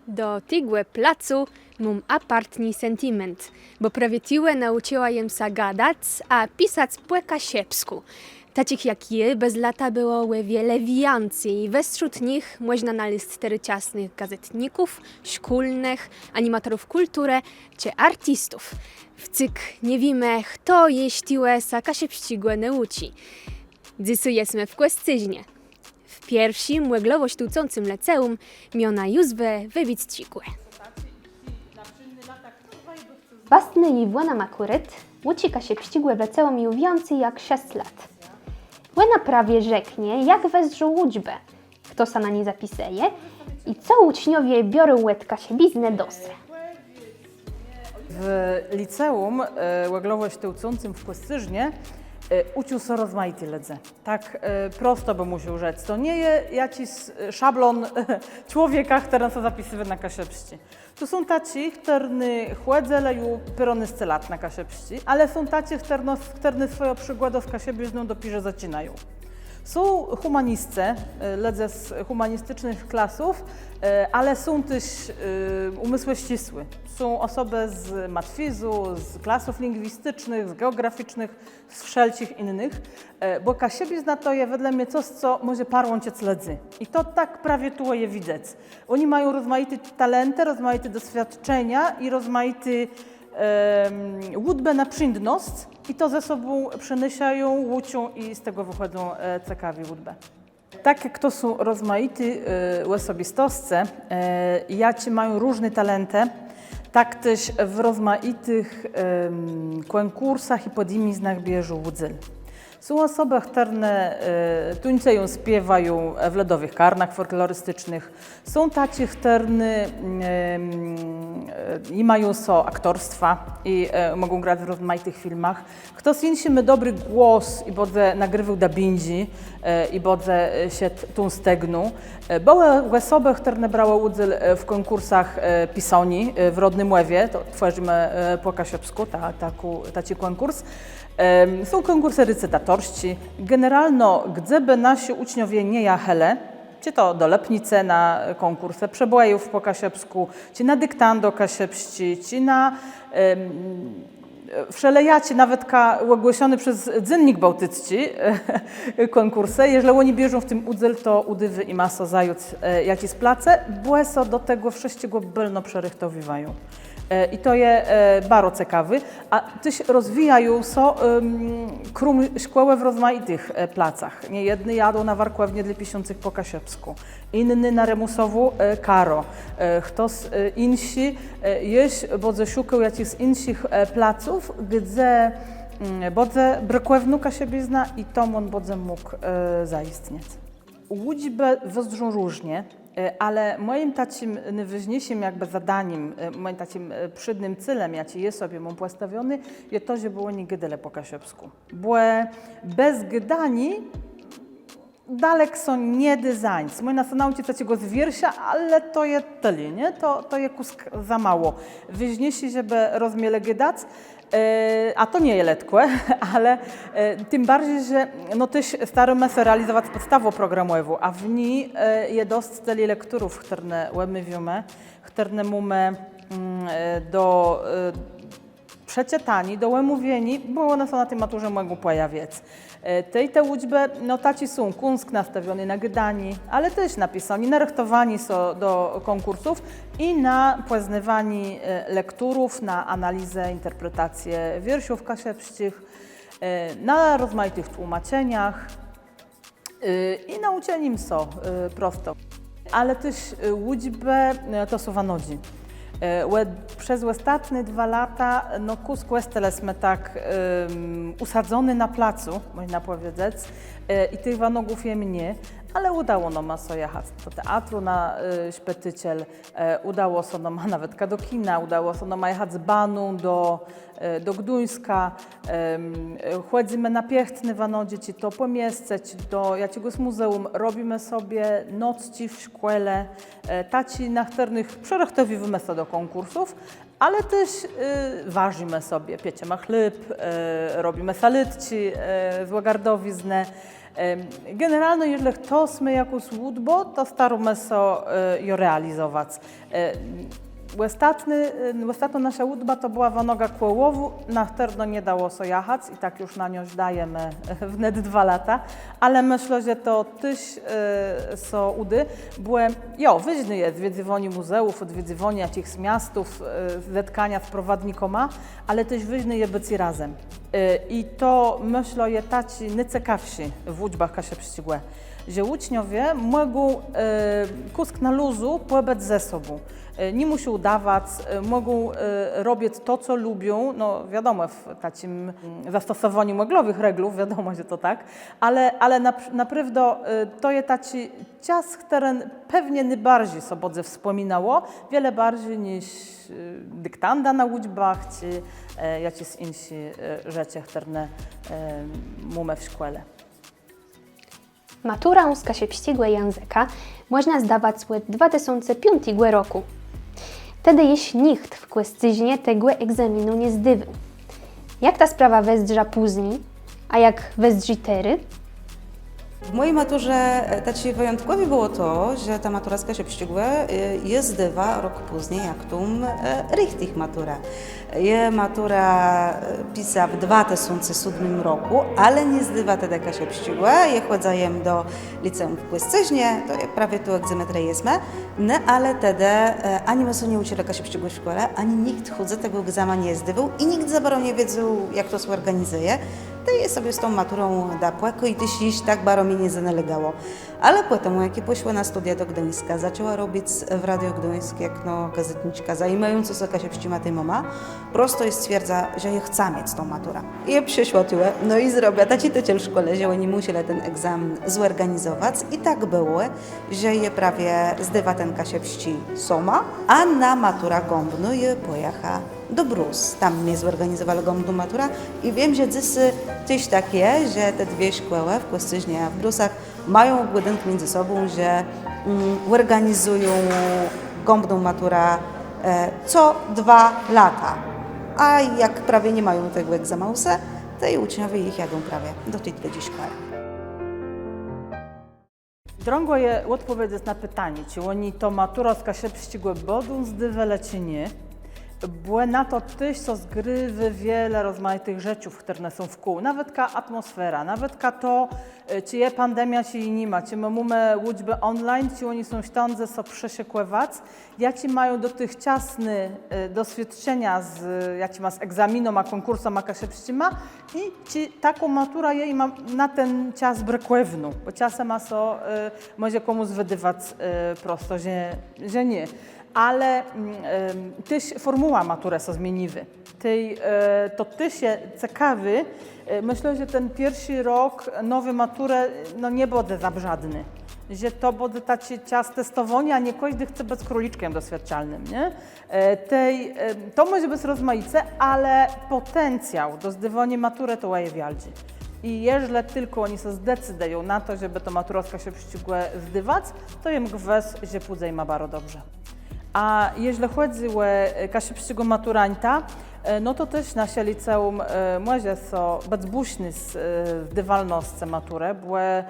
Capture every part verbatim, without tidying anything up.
Do tegò placu móm apartny sentiment, bò prawie tuwò naùczëła jem sã gadac a pisac pò kaszëbskù. Taczich jak jô bez lata bëło ò wiele wiãcy i westrzód nich mòżna nalezc terôczasnëch gazétników, szkólnëch, animatorów kùlturë czë artistów. Wcyg nie wiémë, chto jesz tuwò sã kaszëbsczégò naùczi. Dzysô jesmë w Kòscérznie. W pierszim òglowò-sztôłcącym liceùm miona Józwë Wëwicczégò. Wastnô Iwòna Makùret ùczi kaszëbsczégò w liceùm ju wiãcy jak szesc lat. Òna prawie rzeknie, jak wëzdrzą ùczbë, chto sã na nie zapisëje i co ùczniowie biorą òd kaszëbiznë do se. W liceùm òglowò-sztôłcącym w Kòscérznie ùczą sã rozmajiti lëdze. Tak prosto bë mùszôł rzec. To nie je jaczis szablon człowieka, chtëren sã zapisywô na kaszëbsczi. To są taczi, chtërny chòdzëlë ju pôrãnôsce lat na kaszëbsczi, ale są taczi, chtërny swòjã przigòdã z kaszëbizną dopiérze zaczinają. Są hùmaniscë, lëdze z hùmanisticznëch klasów, ale są téż ùmësłë ścisłé. Są òsobë z matfizu, z klasów lingwisticznëch, z geògraficznëch, z wszelczich jinëch, bò kaszëbizna to je wedle mie cos, co mòże parłãczëc lëdzy. I to tak prawie tuwò je widzec. Òni mają rozmajité talentë, rozmajité doswiôdczenia i rozmajité ùdbë na przińdnosc i to ze sobą przënôszają, ùczą i z tegò wëchòdzą cekawé ùdbë. Tak jak to są rozmajité òsobistoscë, jaczé mają różné talentë, tak téż w rozmajitëch kònkùrsach i pòdjimiznach bierzą ùdzél. Są òsobë, chtërne tuńcëją, spiéwają w lëdowëch karnach fòlkloristicznëch. Są taczi, chtërny jimają sã aktorstwa i mògą grac w rozmajitëch filmach. Chtos jinszi mô dobri głos i bãdze nagriwôł dubbingi i bãdze szedł tą stegną. Bëłë òsobë, chtërne brałë ùdzél w kònkùrsach pisaniô w rodny mòwie, to twòrzimë pò kaszëbskù, taczi kònkùrs. Są kònkùrsë recytatorsczé. Generalno, gdze bë naszi ùczniowie nie jachelë, czë to do Lëpnicë na kònkùrsë przebòjów pò kaszëbskù, czë na diktando kaszëbsczé, czë na wszelejaczé, nawetka ògłoszony przez Dzénnik Bôłticczi kònkùrsë, jeżlë òni bierzą w tim ùdzél, to ùdôwô jima sã zając jaczis place, bò sã do tegò wszëtczégò bëlno przërëchtowiwają. I to je baro cekawé. A téż rozwijają sã króm szkòłë w rozmajitëch placach. Niejedny jadą na warkòwniã dlô piszącëch pò kaszëbskù, jiny na Remùsową karã. Chtos jinszi jesz bãdze szukôł jaczichs jinszich placów, gdze bãdze brëkòwnô kaszëbizna i tam òn bãdze mógł zajistniec. Ùczbë wëzdrzą różnie, ale mòjim taczim nôwôżniészim jakbë zadanim, mòjim taczim przédnym célã, jaczi jô sobie móm pòstawioné, je to, żebë òni gôdelë pò kaszëbskù. Bò bez gôdaniô dalek sã nie dô zańc. Mòżna sã naùczëc taczégò z wiersza, ale to je tëli, nié? To je kùsk za mało. Wôżniészé, żebë rozmielë gadac. A to nie je letkò, ale tim barżi, że no téż starómë sã realizowac pòdstawã programòwą, a w ni je dosc tëli lekturów, chtërne òmówimë, chtërne mómë do przeczëtaniô, do òmówieniô, bò òne sã na ti maturze mògą pòjawic. Tej te ùczbë, no, taczé są, kùńc nastawioné na gôdanié, ale téż na pisanié, na rëchtowanié sã do kònkùrsów i na pòznôwanié lekturów, na analizã, interpretacjã wierszów kaszëbsczich, na rozmajitëch tłómaczeniach i na ùczenim sã prosto. Ale téż ùczbë to są wanodżi. Przez òstatné dwa lata, no, kùsk òstelë jesmë tak ùsadzony na placu, mòżna pòwiedzec, i tëch wanogów je mni, ale ùdało nama sã jachac do teatru na szpetôczel, ùdało sã nama nawetka do kina, ùdało sã nama jachac z baną do do Gduńska. Chòdzymë na piechtné wanodżi, czë to pò miesce, czë do jaczégòs mùzeùm, robimë sobie nocczi w szkòle, taczé, na chtërnëch przërëchtowiwómë sã do kònkùrsów, ale téż warzimë sobie, pieczemë chléb, robimë salôtczi z ògardowiznë. Generalno, jeżlë chtos mô jakąs ùdbã, to starómë sã jã realizowac. Òstatnô naszô ùdba to bëła wanogã Kòłowò, na chtërną nie dało sã jachac i tak ju na niã żdajemë wnet dwa lata, ale mëszlã, że to téż sã ùdô, bò jo, wôżné je zwiedzywanié mùzeów, òdwiedzywanié jaczichs miastów, zetkania z prowadnikama, ale téż wôżné je bëcé razem. I to, mëszlã, je taczé nôcekawszé w ùczbach kaszëbsczégò, że ùczniowie mògą kùsk na lëzu pòbëc ze sobą. Nie mùszą ùdawac, mògą robic to, co lubią, no wiadomò, w taczim zastosowanim òglowëch reglów, wiadomò, że to tak, ale, ale naprôwdã to je taczi czas, chtëren pewnie nôbarżi sã bãdze wspòminało, wiele barżi niż diktanda na ùczbach czë jaczés jinszé rzeczë, chtërne mómë w szkòle. Maturã z kaszëbsczégò jãzëka mòżna zdawac òd dwa tësące piątégò rokù. Tedë jesz nicht w Kòscérznie tegò egzaminu nie zdôwôł. Jak ta sprawa wëzdrza pózni, a jak wëzdrzi terô? W mòji maturze taczé wëjątkòwé bëło to, że ta matura z kaszëbsczégò jô zdôwa rok pózni jak tã richtich maturã. Jô maturã pisa w dwa tësące sódmim rokù, ale nie zdôwa tedë kaszëbsczégò. Jô chòdza jem do liceùm w Kòscérznie, to je prawie tu, gdze më terô jesmë. No ale tedë ani më sã nie ùczëlë kaszëbsczégò w szkòle, ani nicht chòc tegò egzaminu nie zdôwôł i nicht za baro nie wiedzôł, jak to sã òrganizëje. Tej jô sobie z tą maturą dôwôł pòkój i téż jesz tak baro mie nie zanôlégało. Ale pòtemù, jak jô pòszła na sztudia do Gduńska, zaczãła robic w Radiu Gduńsk jakno gazetniczka zajimającô sã kaszëbsczima témama, prosto jô stwierdza, że jô chcã miec tã maturã. I jô przëszła tuwò, no i zrobia taczi titel w szkòle, że òni mùszelë ten egzamin zòrganizowac. I tak bëło, że jô prawie zdôwa ten kaszëbsczi sama, a na maturã gãbną jô pòjacha do Brus. Tam mie zòrganizowelë gãbną maturã. I wiém, że dzysô téż tak je, że te dwie szkòłë w Kòscérznie a w Brusach mają ùgòdënk midzë sobą, że òrganizëją gãbną maturã co dwa lata. A jak prawie ni mają tegò egzaminu, tej ùczniowie jich jadą prawie do ti drëdżi szkòłë. Drãgò je òdpòwiedzec na pitanié, czë òni tã maturã z kaszëbsczégò bãdą zdôwelë, czë nié. Bò na to téż sã zgrôwô wiele rozmajitëch rzeczów, chtërne są wkół. Nawetka atmòsfera, nawetka to, czë je pandemiô, czë ji ni ma, czë më mómë ùczbë online, czë òni są w sztãdze sã przëszëkòwac, jaczé mają dotëchczasné doswiôdczenia z jaczima, z egzaminama, kònkùrsama kaszëbsczima i czë takô matura je jima na ten czas brëkòwnô, bò czasã mô sã, mòże kòmùs wëdôwac prosto, że, że nié. Ale téż fòrmùła maturë sã zmieniwô. Tej to téż je cekawé. Mëszlã, że ten pierszi rok nowi maturë, no, nie bãdze za brzadny. Że to bãdze taczi czas testowaniô, a nié kòżdi chce bëc króliczkã doswiôdczalnym, nié? Tej to mòże bëc rozmajice, ale pòtencjał do zdôwaniô maturë to je wiôldżi. I jeżlë tëlkò òni sã zdecydëją na to, żebë tã maturã z kaszëbsczégò zdôwac, to jem gwës, że pùdze jima baro dobrze. A jeżlë chòdzy ò kaszëbsczégò maturańta, no to téż nasze liceùm mòże sã bëc bùszné ze zdôwalnoscë maturë, bò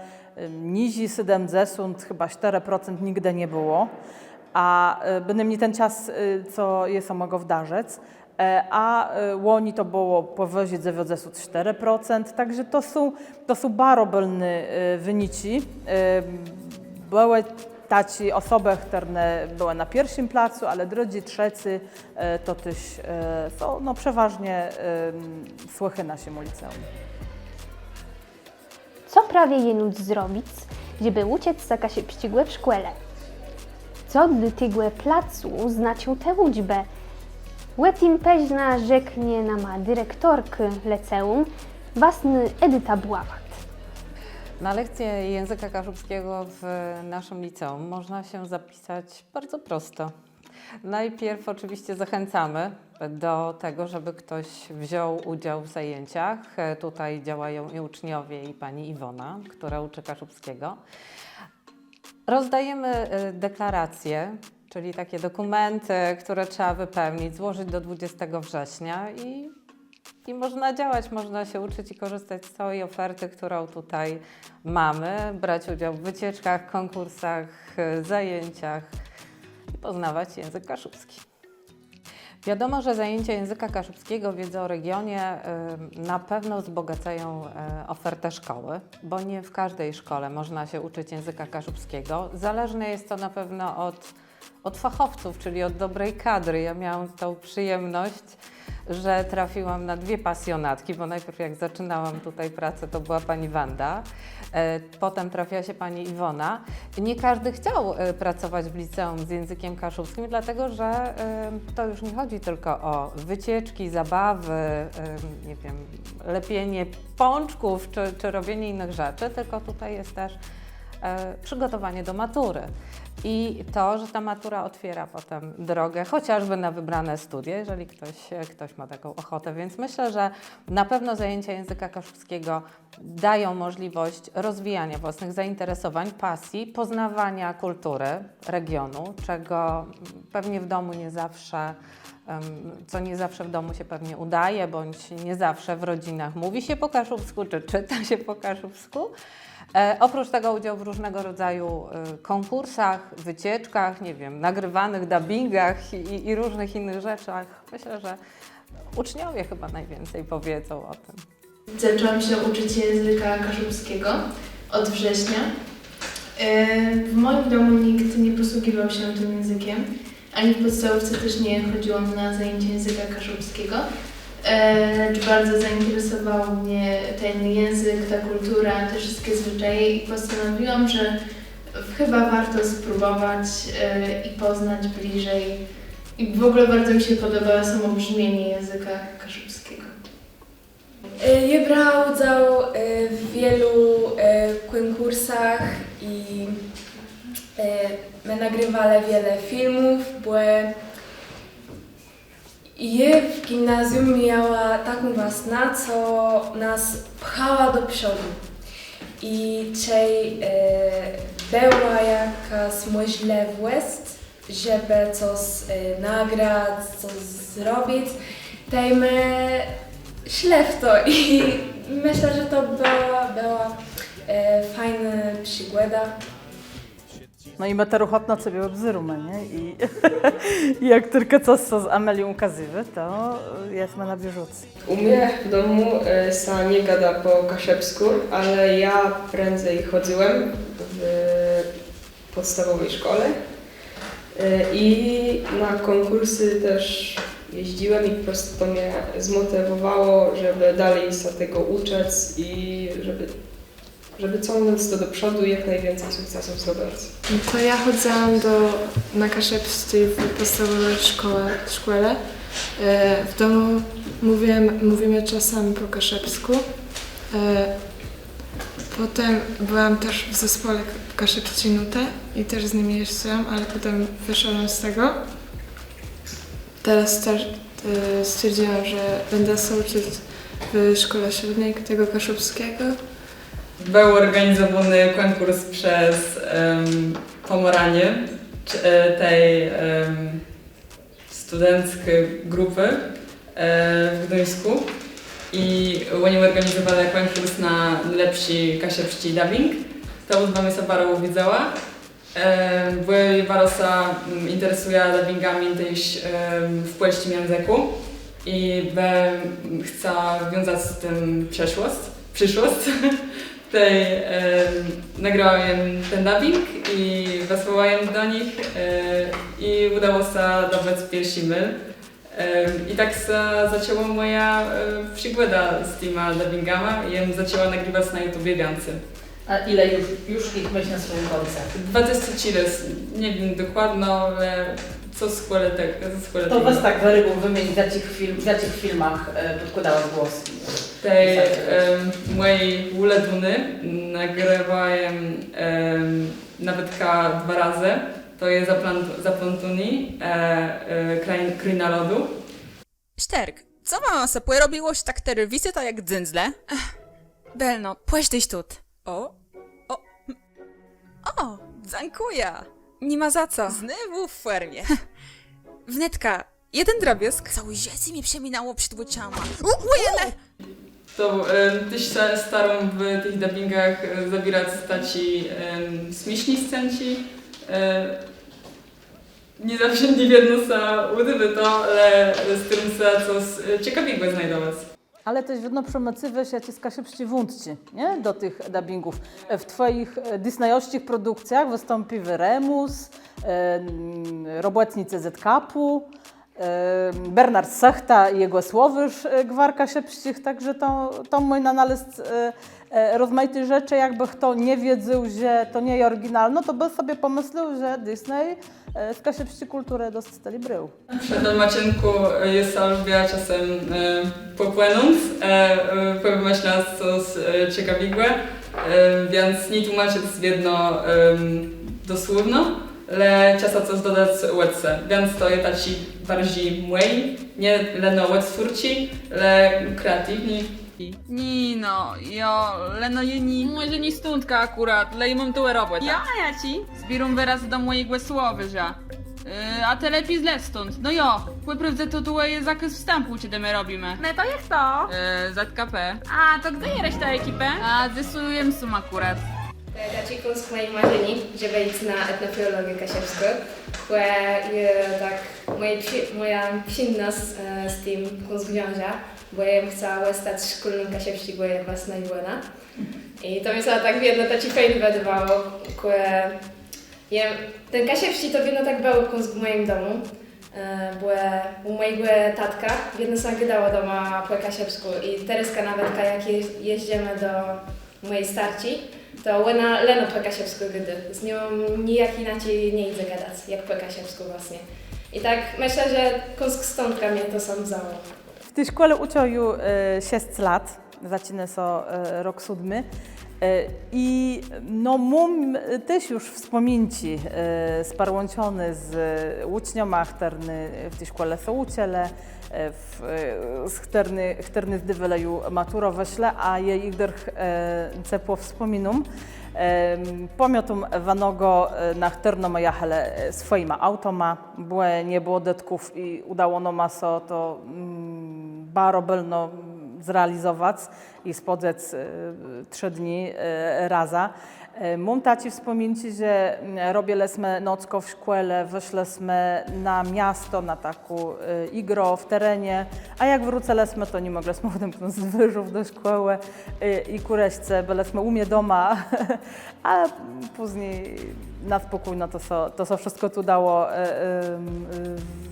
niżi sétmëdzesąt chëba sztërë procent nigdë nie bëło. A bënômni ten czas, co jô sã mògła wdarzëc. A łoni to bëło pòwëżi dzewiãcdzesąt sztërë procent, tak że to są, to są baro bëlné wëniczi. Bëłë taczé òsobë, chtërne bëłë na pierszim placu, ale drëdżi, trzecy to téż są, no, przewôżnie słëchô naszémù liceùm. Co prawie je nót zrobic, żebë ùczëc sã kaszëbsczégò w szkòle? Co dlô tegò placu znaczą te ùczbë? Ò tim pewno rzeknie nama direktorka liceùm, wastnô Edyta Bławat. Na lekcje języka kaszubskiego w naszym liceum można się zapisać bardzo prosto. Najpierw oczywiście zachęcamy do tego, żeby ktoś wziął udział w zajęciach. Tutaj działają i uczniowie, i pani Iwona, która uczy kaszubskiego. Rozdajemy deklaracje, czyli takie dokumenty, które trzeba wypełnić, złożyć do dwudziestego września i I można działać, można się uczyć i korzystać z całej oferty, którą tutaj mamy, brać udział w wycieczkach, konkursach, e, zajęciach i poznawać język kaszubski. Wiadomo, że zajęcia języka kaszubskiego, wiedzy o regionie, e, na pewno wzbogacają, e, ofertę szkoły, bo nie w każdej szkole można się uczyć języka kaszubskiego. Zależne jest to na pewno od, od fachowców, czyli od dobrej kadry. Ja miałam tą przyjemność, że trafiłam na dwie pasjonatki, bo najpierw, jak zaczynałam tutaj pracę, to była pani Wanda, e, potem trafiła się pani Iwona. Nie każdy chciał, e, pracować w liceum z językiem kaszubskim, dlatego że, e, to już nie chodzi tylko o wycieczki, zabawy, e, nie wiem, lepienie pączków czy, czy robienie innych rzeczy, tylko tutaj jest też, e, przygotowanie do matury. I to, że ta matura otwiera potem drogę chociażby na wybrane studia, jeżeli ktoś, ktoś ma taką ochotę. Więc myślę, że na pewno zajęcia języka kaszubskiego dają możliwość rozwijania własnych zainteresowań, pasji, poznawania kultury regionu, czego pewnie w domu nie zawsze, em, co nie zawsze w domu się pewnie udaje, bądź nie zawsze w rodzinach mówi się po kaszubsku, czy czyta się po kaszubsku. E, oprócz tego udział w różnego rodzaju, e, konkursach, wycieczkach, nie wiem, nagrywanych dubbingach i, i, i różnych innych rzeczach. Myślę, że uczniowie chyba najwięcej powiedzą o tym. Zaczęłam się uczyć języka kaszubskiego od września. E, w moim domu nikt nie posługiwał się tym językiem, ani w podstawówce też nie chodziłam na zajęcia języka kaszubskiego. E, lecz bardzo zainteresował mnie ten język, ta kultura, te wszystkie zwyczaje i postanowiłam, że chyba warto spróbować, e, i poznać bliżej. I w ogóle bardzo mi się podoba samo brzmienie języka kaszubskiego. E, jô brała ùdzél, e, w wielu, e, kònkùrsach i, e, më nagrëwelë wiele filmów, bò jô w gimnazjum miała taką wastnã, co nas pchała do przodu. I czej, e, bëła jakôs mòżlëwòsc, żebë cos, e, nagrac, cos zrobic, tej më szlë w to i mëszlã, że to bëła, bëła, e, fajnô przigòda. No i më terô chãtno cebie òbzérômë, nié? I, i jak tëlkò cos, co z Amelią ùkazywô, to, e, jesmë na bieżącym. U mnie w domu, e, sã nie gada po kaszëbskù, ale ja prędzej chodziłem w podstawowej szkole. E, i na konkursy też jeździłem i po prostu to mnie zmotywowało, żeby dalej się tego uczyć i żeby, żeby ciągnąć to do przodu i jak najwięcej sukcesów zdobędz. To ja chodziłam do, na kaszëbsczi w podstawowej szkole, szkole. E, w domu mówiłem, mówimy czasami po kaszëbskù. E, Potem byłam też w zespole k-, Kaszubskie Nuty i też z nimi jeździłam, ale potem wyszłam z tego. Teraz też, e, stwierdziłam, że będę się uczyć w szkole średniej tego kaszubskiego. Był organizowany konkurs przez, em, Pomoranie, czy, e, tej, em, studencczej grupë, e, w Gduńskù i òni òrganizowelë kònkùrs na nôlepszi kaszëbsczi dubbing. Ta ùdba mie sã baro ùwidzała, e, bò jô baro sã, mm, interesëjã dubbingama téż, em, w pòlsczim jãzëkù i bë, mm, chca wiązac z tim przeszłość, przëszłość. Tej, em, nagrała jem ten dubbing i wësłała jem do nich, e, i ùdało sã dobëc pierszi mail. Em, i tak sã zaczãła mòja, e, przigòda z tima dubbingama. Jem zaczãła nagrëwac na YouTubie wiãcy. A ile już, już ich miałeś na swoim koncie? Dwadzesce czile, nie wiém dokładno, ale cos kòle te-, cos kòle tegò. To wez tak wërimë, wëmień, w jaczich film-, w jaczich filmach, e, pòdkłôdałaś głos? Tej, em, mòji ùlëbiony, nagrëwa jem, em, nawetka dwa razë. To je Zaplãt-, Zaplãtóny, e, e, Krain-, Kraina Lodu. Sztërk, co wama sã pòrobiło, że tak terô wisyta jak dzyndzle? Ech, bëlno, pòżdżë tu. Ò, ò, hm. Ò, dzãkùjã. Ni ma za co. Znôwù w fòrmie. Wnetka. Jeden drobiôzg całé żëcé mie przeminało przed òczama. Ù, ù, jene! To, em, téż sã staróm w tëch dubbingach, e, zabierac taczé, em, smiészné scenczi. E, nie zawsze, nie wiedno sã ùdôwô to, ale staróm sã cos, e, cekawégò znajdowac. Ale téż wiedno przëmòcywô sã czë kaszëbsczé wątczi, nié? Do tëch dubbingów. E, w twòjich, e, disneyowsczich produkcjach wëstąpił Remùs, e, robòtnicë Z K-u, e, Bernard Sëchta i jegò słowiôrz, e, gwarka kaszëbsczich, tak że to, to mòżna nalezc, e, e, rozmajité rzeczë, jakbë chto nie wiedzôł, że to nie je òriginalné, to bë sobie pòmëslôł, że Disney, e, z kaszëbsczi kùlturë dosc tëli brôł. Przë tim òdcynkù, e, jô sã lubiã czasã, e, pòpłënąc, e, e, pòwëmëszlac cos, e, cekawégò, e, wiãc nie tłómaczëc wiedno, em, doslowno, le czasã cos dodac òd se, wiãc to je taczi barżi mòji, nié leno òtwórczi, le kreatiwny. Nié no, jo, leno jô ni... Mòże nié stądka akùrat, le jô móm tuwò robòtã. Jo, a jô cë? Zbiéróm wërazë do mòjégò słowiôrza. E, a të lepi zlez stąd. No jo, pò prôwdze to tuwò je zakôz wstãpù, czedë më robimë. No to je chto? E, Z K P. A to gdze je reszta ekipë? A dzysô jem sóm akùrat. To je taczi kąsk mòjégò marzeniô, żebë jic na etnofilologiã kaszëbską. Bò je tak mòje przi-, mòja przińdnosc, e, z tim kąsk wiąże, bò jô chcã òstac szkólną kaszëbsczégò, bò je wastnô i wòlnô. I to mie sã tak wiedno taczé fejn wëdôwało, kò jem, ten kaszëbsczi to wiedno tak bëło kąsk w mòjim domù, e, bò ù mòjégò tatka wiedno sã gôdało doma pò kaszëbskù i terôzka nawetka jak je-, jezdzymë do mòji starczi, to òna leno pò kaszëbskù gôdô. Z nią nijak jinaczi nie jidze gadac, jak pò kaszëbskù wastnô. I tak mëszlã, że kąsk stądka mie to sã wzãło. W ti szkòle ùczã ju, e, szesc lat. Zaczinô sã, e, rok sódmi. E, i no, móm, e, téż ju wspòminczi, e, sparłãczoné z ùczniama, chtërny w ti szkòle sã ùczëlë, e, w, e, z chtërny, chtërny zdôwelë ju maturã, wëszlë, a jô jich dërch, e, cepło wspòminóm. Em, pamiãtóm wanogã, e, na chtërną më jachelë, e, swòjima autama, bò nie bëło dëtków i ùdało nama sã to, mm, baro bëlno zrealizowac i spãdzëc, e, trzë dni, e, razã. E, móm taczé wspòminczi, że, mm, robilësmë nockã w szkòle, wëszlësmë na miasto, na taką, e, igrã w terenie, a jak wrócëlësmë, to ni mòglësmë òdemknąc dwiérzów do szkòłë, e, i kùreszce bëlësmë ù mie doma, a pózni na spòkójno to sã, to sã wszëtkò tu dało, e, em, e,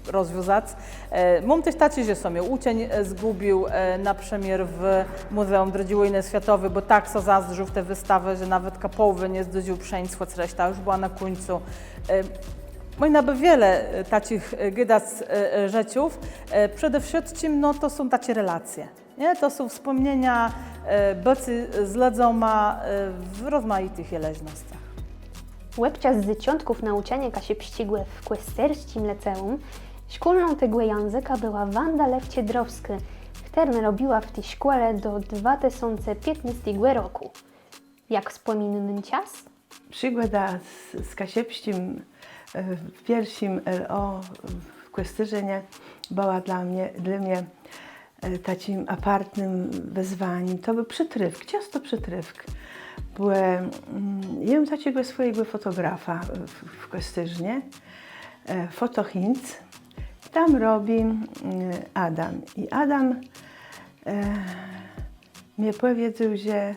rozwiązac. E, móm téż taczé, że sã mie ùczéń, e, zgùbił, e, na przëmiôr w Mùzeùm Drëdżi Wòjnë Swiatowi, bò tak sã zazdrzôł w tã wëstawã, że nawetka pòłowë nie zdążił przeńc, chòc reszta ju bëła na kùńcu. E, mòjna bë wiele, e, taczich, e, gôdac, e, e, rzeczów. E, przede wszëtczim, no, to są taczé relacje. Nié? To są wspòmnienia, e, bëcô z lëdzama, e, w rozmajitëch leżnoscach. Òbczas zôczątków naùczaniô kaszëbsczégò w kòscérsczim liceùm szkólną tegò jãzëka bëła Wanda Lew-Czedrowskô, chtërna robiła w ti szkòle do dwa tësące piãtnôstégò rokù. Jak wspòminô nen czas? Przigòda z, z kaszëbsczim, e, w pierszim L O w Kòscérznie bëła dlô mie, dlô mie, e, taczim apartnym wëzwanim. To béł przëtrôfk, czësto przëtrôfk. Bò, mm, jem taczégò swòjégò fòtografa w, w Kòscérznie, e, Fotohinc. Tam robi, mm, Adam. I Adam, e, mie pòwiedzôł, że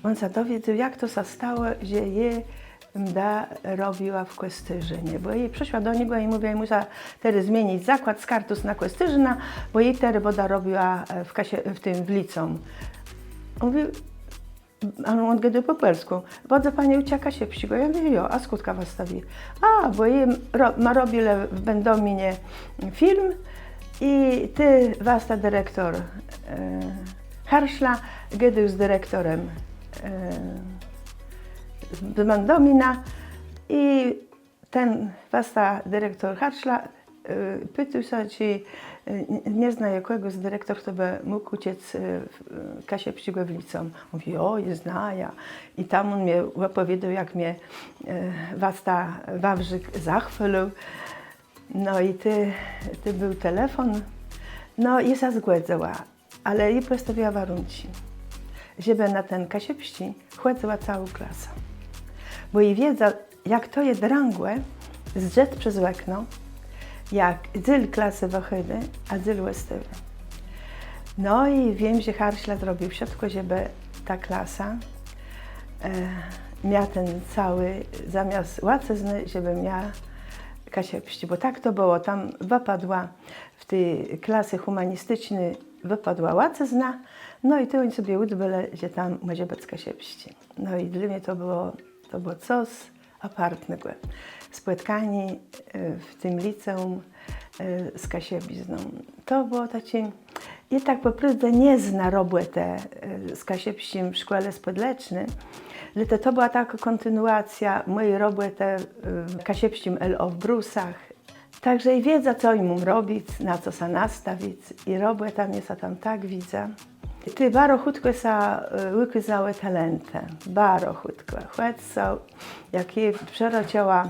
òn sã dowiedzôł, jak to sã stało, że jô mdã robiła w Kòscérznie, bò jô przëszła do niegò i mówiã, jô mùszã terô zmienic zakłôd z Kartuz na Kòscérzna, bò jô terô bãdã robiła, e, w Kasie-, w tim, w liceùm. Mówi, a òn gôdôł pò pòlskù: „Bãdze pani ùcza kaszëbsczégò?” Jô mówiã: „Jo, a skądka wasta wié?” „A, bò jô ro-, ma robilë w Bãdominie film i tu wasta direktor, e, Harszla gôdôł z direktorã, e, z Bãdomina i ten wasta direktor Harszla, e, pitôł sã, czë, e, nie zna jakògòs direktora, chto bë mógł ùczëc, e, w, e, kaszëbsczégò w liceùm. Mówi: „Jo, jô znajã”. I tam òn mie òpòwiôdôł, jak mie, e, wasta Wawrzik zachwôlił. No i tej, tej béł telefón. No i sã zgòdzëła, ale i pòstawiła warënczi, żebë na ten kaszëbsczi chòdzëła całô klasa. Bò i wiedzała, jak to je drãgò zdrzec przez òkno, jak dzél klasë wëchòdzy, a dzél òstôwô. No i wiém, że Harszla zrobił wszëtkò, żebë ta klasa, e, miała ten całi, zamiast łacëznë, żebë miała kaszëbsczi, bò tak to bëło, tam wëpadła w ti klasë hùmanisticzny, wëpadła łacëzna, no i tej òni sobie ùdbelë, że tam mòże bëc kaszëbsczi. No i dlô mie to bëło, to bëło cos apartnégò. Spòtkanié, e, w tim liceùm, e, z kaszëbizną. To bëło taczé, i tak pò prôwdze nie znô robòtë, e, z kaszëbsczim w szkòle spòdleczny, le to, to bëła takô kòntinuacjô mòji robòtë, e, w kaszëbsczim L O w Brusach. Tak że i wiedzã, co i móm robic, na co sã nastawic, i robòta mie sã tam tak widza. Tej baro chùtkò sã, e, ùkôzałë talentë, baro chùtkò. Chòc sã, jak jem przerôczała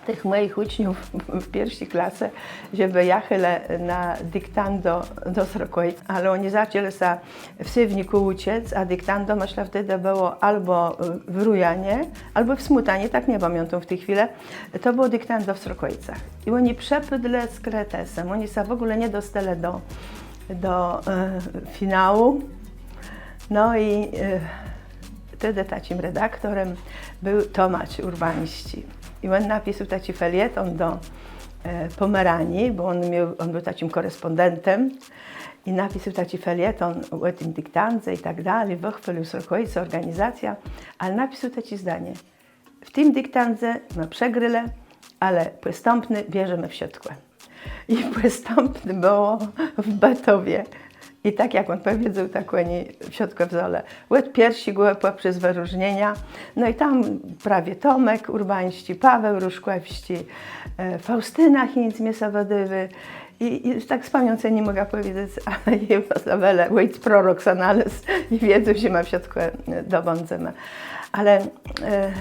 tëch mòjich ùczniów w pierszi klase, żebë jachelë na diktando do Srokòjc, ale òni zaczãlë sã w Sewnikù ùczëc, a diktando, mëszlã, wtedë bëło abò, e, w Rujanie, abò w Smùtanie, tak nie pamiãtóm w ti chwilë. To bëło diktando w Srokòjcach. I òni przepôdlë z kretesã. Òni sã w ògóle nie dostelë do, do, e, finału. No i, e, tedë taczim redaktorã béł Tomacz Urbańsczi. I òn napisôł taczi felietón do, e, Pòmeranii, bò òn miôł, òn béł taczim kòrespòndentã. I napisôł taczi felietón ò tim diktandze i tak dali, wëchwôlił Srokòjce, òrganizacjã, ale napisôł taczé zdanié: „W tim diktandze më przegrelë, ale pòstãpné bierzemë wszëtkò”. I pòstãpné bëło w Bëtowie. I tak jak òn pòwiedzôł, tak òni wszëtkò wzãlë. Òd pierszégò pòprzez wëróżnienia. No i tam prawie Tomek Urbańsczi, Paweł Różkòwsczi, e, Faustina Hinc, mie sã wëdôwô, I, i tak z pamiãcë ni mògã pòwiedzec, ale jô, Izabela, òjc prorok sã nalôzł i wiedzôł, że më wszëtkò, e, dobãdzemë. Ale, e,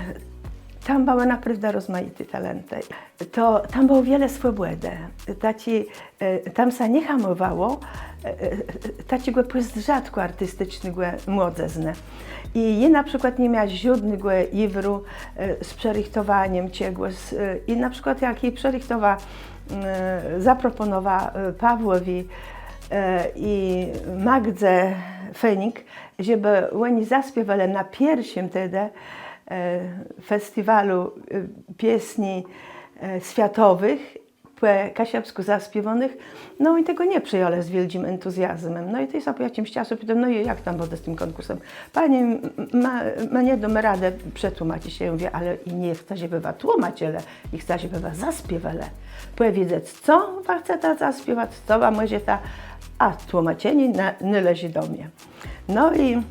tam bëłë naprôwdã rozmajité talentë. To, tam bëło wiele swòbòdë. Taczi, e, tam sã nie hamòwało, e, e, taczégò pòzdrzatkù artisticznégò młodzëznë. I jô na przikłôd ni miała żódnégò jiwru, e, z przërëchtowaniém czegòs, e, i na przikłôd jak jô przërëchtowa e, zaproponowa, e, Pawłowi, e, i Magdze Fenik, żebë òni zaspiéwelë na pierszim tedë, e, festiwalu, e, piesni, e, swiatowëch, pò kaszëbskù zaspiéwónëch. No i tegò nie przëjãlë z wiôldżim entuzjazmã. No i tej sã pò jaczims czasu pitóm: „No i jak tam bãdze z tim kònkùrsã?” „Pani, m, ma, më nie dómë radë przetłómaczëc”. Jô mówiã: „Ale i nie chcã, żebë wa tłómaczëlë, i chcã, żebë wa zaspiéwelë. Pòwiedzec, co wa chceta zaspiewac, co wa mòżeta, a tłómaczenié na, nôleżi do mie”. No i,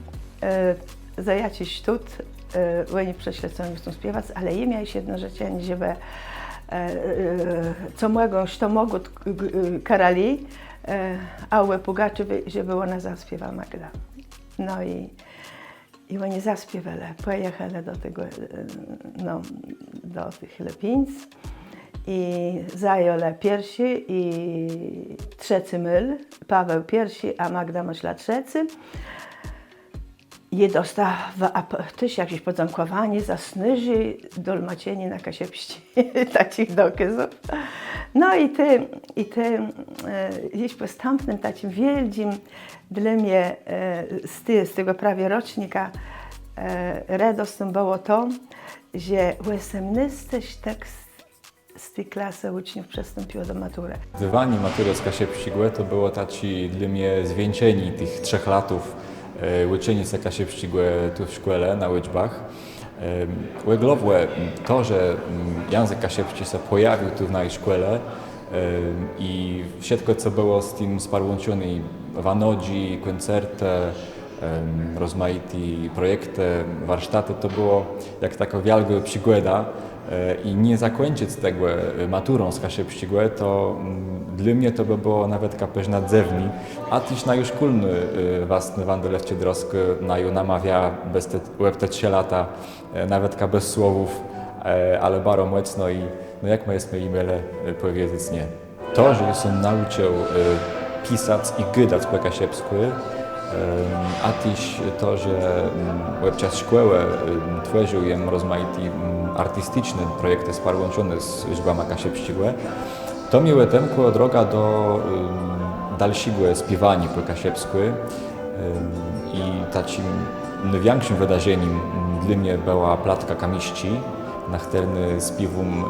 e, za jaczis sztót, e, òni przëszlë, co òni chcą spiewac, ale jô miała jesz jedno żëczenié, żebë, e, e, co mògą, co mògą, k-, k-, karali, e, Aùlë Pùgaczéwi, żebë òna zaspiéwa Magdã. No i I òni zaspiéwelë, pòjachelë do tegò, e, no, do tëch Lëpińc i zajãlë pierszi i trzecy môl, Paweł pierszi, a Magda, mëszlã, trzecy. I dosta w-, a p-, téż jaczés pòdzãkòwanié za snôżé dolmaczenié na kaszëbsczi taczich dokôzów. No i tej, i tej, e, jesz pòstãpnym taczim wiôldżim Dlô mie, e, z te-, z tegò prawie rocznika, e, redoscą bëło to, że òsemnôsce sztëk z, z ti klasë ùczniów przëstąpiło do maturë. Zdôwanié maturë z kaszëbsczégò to bëło taczé dlô mie zwieńczenié tëch trzech latów, e, ùczeniô sã kaszëbsczégò tu w szkòle, na ùczbach. Em, òglowò, m, to, że, m, jãzëk kaszëbsczi sã pòjawił tu w naji szkòle, em, i wszëtkò, co bëło z tim sparłãczoné, wanodżi, kòncertë, em, rozmajité projektë, warsztatë, to bëło jak takô wiôlgô przigòda, e, i nie zakùńczëc tegò, e, maturą z kaszëbsczégò, to, m, dlô mie to bë bëło nawetka përznã dzëwné, a téż naju szkólnô, e, wastnô Wanda Lewczi-Drosk, e, naju namôwiała bez te, òb te trzë lata, e, nawetka bez słowów, e, ale baro mòcno i, No jak më jesmë mielë pòwiedzec nié? To, że jô sã naùcził pisac i gadac pò kaszëbskù, a téż to, że òb czas szkòłë twòrził jem rozmajité artisticzné projektë sparłãczoné z ùczbama kaszëbsczégò, to mie òtemkło drogã do dalszégò spiéwaniô pò kaszëbskù. I taczim nôwikszim wëdarzenim dlô mie bëła platka Kamiszczi, na chtërny spiéwóm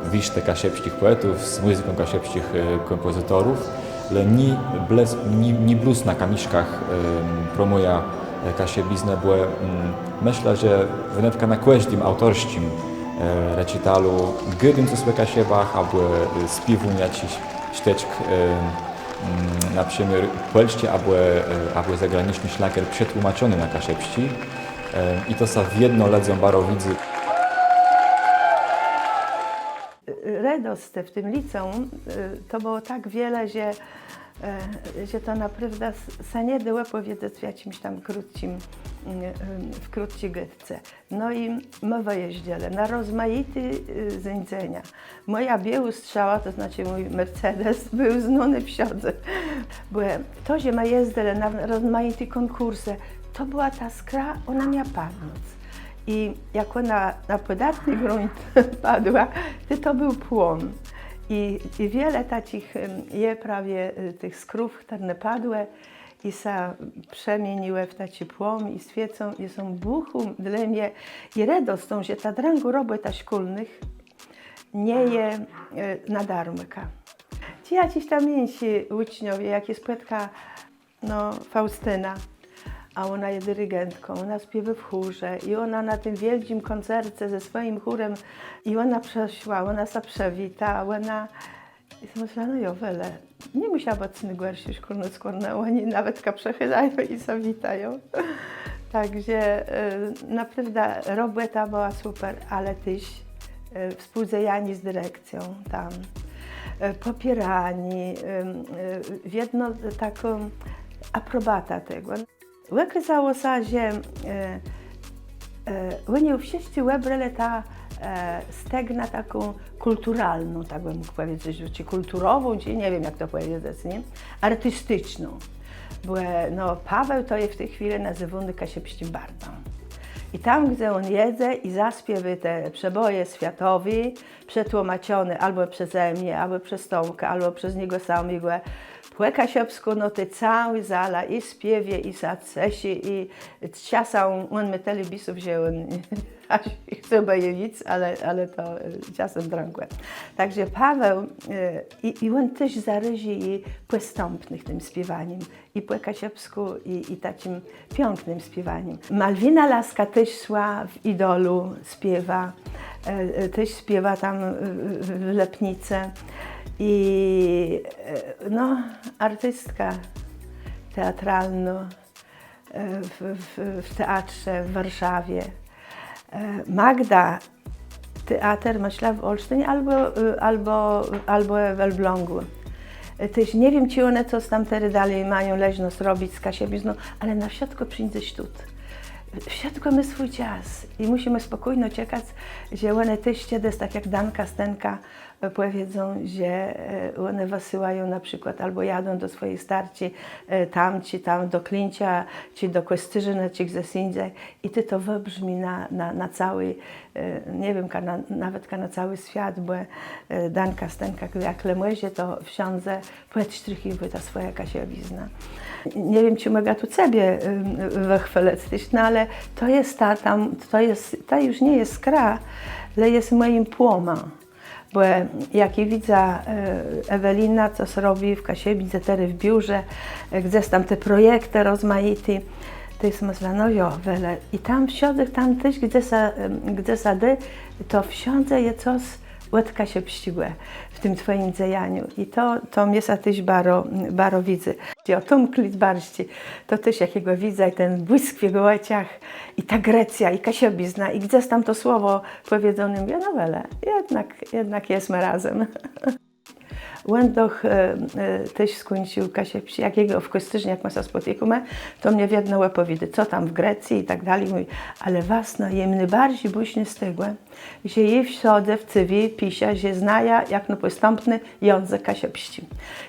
wiérztë kaszëbsczich pòetów z mùzyką kaszëbsczich kòmpòzytorów. Le nié blós na Kamiszkach promùjã kaszëbiznë, bò mëszlã, że wnetka na kòżdim aùtorsczim recitalu gôdóm cos ò Kaszëbach abò spiéwóm jaczis sztëczk, na przëmiôr pòlsczi abò zagraniczny szlager przetłómaczony na kaszëbsczi. I to sã wiedno lëdzóm baro widzy. Redoscë w tim liceùm to bëło tak wiele, że to naprôwdã sã nie dało òpòwiedzec w jaczims tam krótczim, w krótczi gôdce. No i më wëjéżdżelë na rozmajité zéńdzenia. Mòja biôłô strzała, to znaczi mój Mercedes, béł znóny wszãdze. Bò to, że më jezdzelë na rozmajité kònkùrsë, to bëła ta skra, òna mia padnąc. I jak òna na pòdatny grunt padła, tej to béł płom. I wiele taczich je prawie tëch skrów, chtërne padłë i sã przemieniłë w taczi płom i swiécą, i są bùchą dlô mie i redoscą, że ta drãgô robòta szkólnëch nie je na darmôka. Czë jaczis tam jinszi ùczniowie, jak jô spòtka, no, Faùstënã, a òna je dirigentką, òna spiéwô w chórze i òna na tim wiôldżim kòncerce ze swòjim chórã, i òna przëszła, òna sã przëwita, òna I so mëszlã, no jo, wejle. Nie mùsza bëc nôgòrszô szkólnô, skòro òni nawetka przëchôdają i sã witają. Tak że naprôwdã robòta bëła super, ale téż współdzejanié z direkcją tam, pòpiéranié, wiedno takô aprobata tegò. Òkôzało sã, że òni wszëscë wëbrelë tã stegnã taką kùlturalną, tak bë mógł pòwiedzec, czë kùlturową, czë nie wiém, jak to pòwiedzec, nié? Artisticzną. Bò no, Paweł to je w ti chwilë nazéwóny kaszëbsczim bardã. I tam, gdze òn jedze i zaspiéwô te przebòje swiatowé, przetłómaczoné abò przeze mie, abò przez Tomka, abò przez niegò samégò, pò kaszëbskù, no tej całô zala i spiéwô, i sã ceszi, i czasã òn mô tëli bisów, że òn aż chce bë je wic, ale to czasã drãgò. Tak że Paweł, i òn téż zarôżi i pòstãpnëch tim spiéwanim. I pò kaszëbskù, i taczim piãknym spiéwanim. Malwina Laska téż szła w Idolu, spiéwa, téż spiéwa tam w Lëpnicë. I no, artistka teatralnô w teatrze w Warszawie. Magda teater, mëszlã, w Olsztynie abò w Elblągu. Téż nie wiém, czë òne cos tam terô dali mają leżnosc robic z kaszëbizną, ale na wszëtkò przińdze sztót. Wszëtkò mô swój czas i mùszimë spòkójno czekac, że òne téż czedës, tak jak Danka Stenka, pòwiedzą, że òne wësyłają na przikłôd abò jadą do swòji starczi tam, czë tam do Klińcza, czë do Kòscérznë, czë gdzes jindze. I tej to wëbrzmi na całi, nie wiém, nawetka na całi swiat, bò Danka Stenka, jak le mòże, to wszãdze pòdsztrichiwô tã swòjã kaszëbiznã. Nie wiém, czë mògã tu cebie wëchwôlëc téż, no ale to je ta, to ju nie je skra, le je mòjim płomã. Bò jak jô widzã, Ewelina cos robi w Kaszëbë, terô w biurze, gdzes tam te projektë rozmajité, to jô so mëszlã, no jo, wejle. I tam wszãdze, tam téż, gdze sã dô, to wszãdze je cos òd kaszëbsczégò w tim twòjim dzejaniu. I to mie sã téż baro widzy. Jo, Tómk Lidbarsczi, to téż jak jegò widzã, i ten błësk w jegò òczach, i ta grecjô, i kaszëbizna, i gdzes tam to słowò pòwiedzóné, no wejle, jednak jesmë razem. Òn doch, e, e, téż skùńcził kaszëbsczi, jak jegò w Kòscérznie, jak ma sã spòtikómë, to mie wiedno òpòwiôdô, co tam w Grecji i tak dali. Mówi, ale wastnô, jem nôbarżi bùszny z tegò, że jô w szkòle w CV piszã, że znajã jakno pòstãpny jãzëk kaszëbsczi.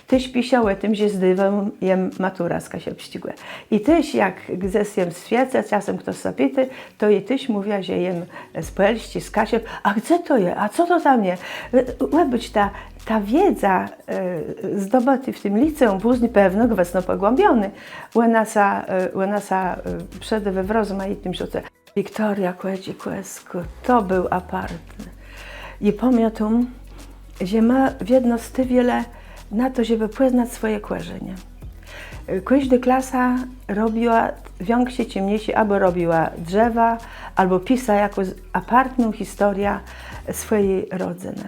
Téż piszã ò tim, że zdôwôł jem maturã z kaszëbsczégò. I téż jak gdzes jem w swiece, czasã chtos sã pitô, to jô téż mówiã, że jem z Pòlsczi, z Kaszëb. A gdze to je? A co to tam je? E, òbôcz, ta, ta wiedza, e, zdobëtô w tim liceùm, pózni pewno gwësno pògłãbionô, òna sã, e, òna sã, e, przëdô w rozmajitym żëcym. Wiktoriô Kòdzikòwskô, to béł apartny. I pamiãtóm, że ma wiedno stôwielë na to, żebë pòznac swòje kòrzenie. Kòżdô klasa robiła wiãkszé czë mniészé, abò robiła drzewa, abò pisa jakąs apartną historiã swòji rodzënë.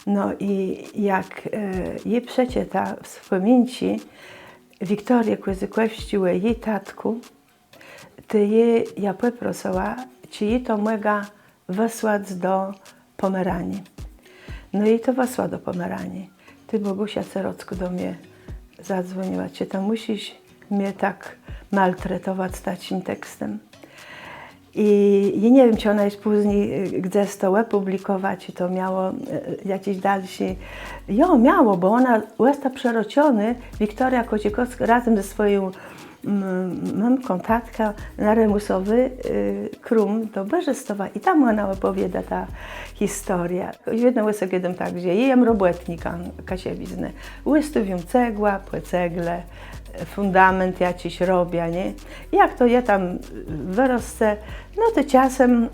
No i jak, e, jô przeczëta wspòminczi Wiktorie Kòdzikòwsczi ò ji tatkù, tej jô, jô pòprosëła, czë jô to mògã wësłac do Pòmeranii. No i to wësła do Pòmeranii. Tej Bògùsza Cerockô do mie zadzwòniła, czë to mùszisz mie tak maltretowac z taczim tekstã. I, i nie wiém, czë òna je pózni, e, gdzes to òpùblikòwa, czë to miało, e, jaczis dalszi. Jo, miało, bò òna òsta przëroczonô, Wiktoria Kòdzikòwskô razã ze swòją m-, mëmką, tatką na Remùsowi, e, króm do Bòrzestowa i tam òna òpòwiôda tã historiã. Wiedno òsądóm tak, że jô jem robòtnikã kaszëbiznë. Ùstôwióm cegłã pò cegle, fùndameńt jaczis robiã, nié? Jak to je tam wërosce, no to czasã, e,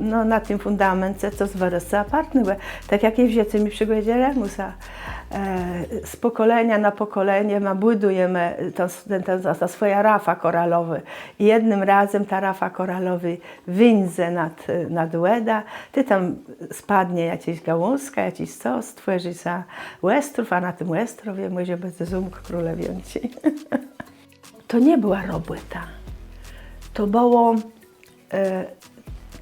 no, na tim fùndameńce cos wërosce apartnégò. Tak jak je w Żëcym i przigòdach Remùsa. E, z pòkòleniô na pòkòlenié më bùdëjemë tã, tã, tã, tã swòjã rafã kòralową. I jednym razã ta rafa kòralowô wińdze nad, nad wòdã, tej tam spadnie jakôs gałązka, jaczis cos, stwòrzi sã òstrów, a na tim òstrowie mòże bëc zómk królewiónczi. To nie bëła robòta. To bëło, e,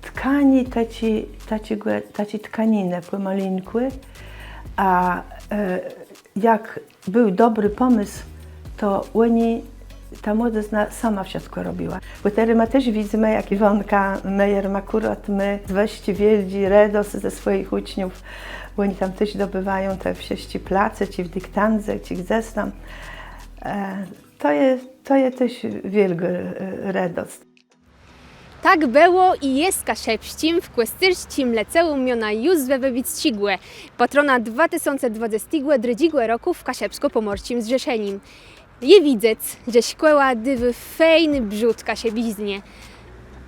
tkanié taczi, taczégò, taczi tkaninë pòmalinkù, a, e, jak béł dobri pòmësł, to òni, ta młodëzna sama wszëtkò robiła. Bò terô më téż widzymë, jak Iwónka Meyer, akùrat mô wëższé wiôldżé redoscë ze swòjich ùczniów. Òni tam téż zdobiwają te wszëtczé place, czë w diktandze, czë gdzes tam. E, to je, to je téż wiôlgô, e, redosc. Tak bëło i je z kaszëbsczim w Kòscérsczim Liceùm miona Józwa Wëbicczégò, patrona dwa tësące dwadzestégò drëdżégò rokù w Kaszëbskò-Pòmòrsczim Zrzeszenim. Je widzec, że szkòła dôwô fejny brzôd kaszëbiznie.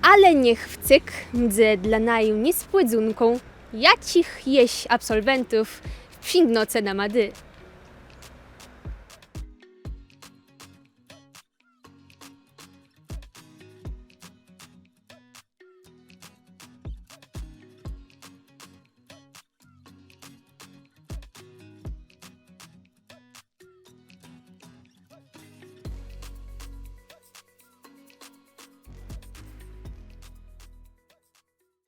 Ale niech wcyg mdze dlô naju niespòdzónką, jaczich jesz absolwentów w przińdnoce nama dô.